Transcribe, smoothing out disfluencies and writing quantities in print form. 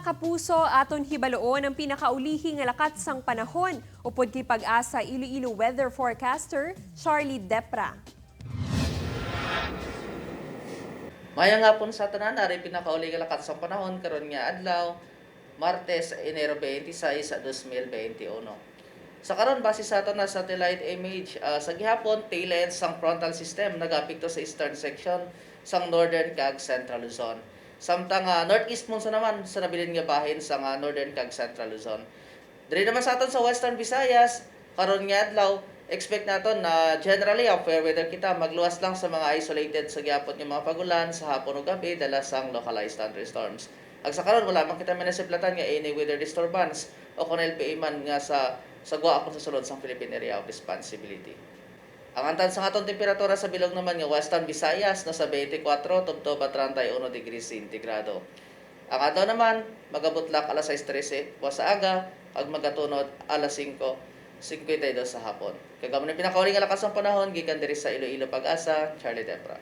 Kapuso, aton hibaluon ang pinakaulihi nga lakat sang panahon upod kay Pag-asa Iloilo weather forecaster Charlie Depra. Mayong hapon sa tanan, ari pinakauli nga lakat sa panahon karon nga adlaw, Martes, Enero 26, 2021. Sa karon, base sa ato na satellite image, sa gihapon tail end sang frontal system nagapikto sa eastern section sang northern kag Central Luzon. Samtang northeast monsoon naman sa nabilin nga bahin sa northern kag Central Luzon. Diri naman sa aton sa Western Visayas, karon nga adlaw, expect naton na generally ang fair weather kita, magluwas lang sa mga isolated sa gihapon nga mga pagulan sa hapon ug gabi dala sang localized thunderstorms. Ag sa karon, wala man kita may nasiplatan nga any weather disturbance o kon LPA man nga sa guwa akon sa sulod sang Philippine Area of Responsibility. Ang antan sa atong temperatura sa bilog naman nga Western Visayas nasa 24 tubtob 31 degrees centigrado. Ang adlaw naman magabutlak alas 6:13 wa sa aga ag magatunod alas 5:52 sa hapon. Kag amo ni pinakauli nga lakat sang panahon gikan diri sa Iloilo Pag-asa, Charlie Depra.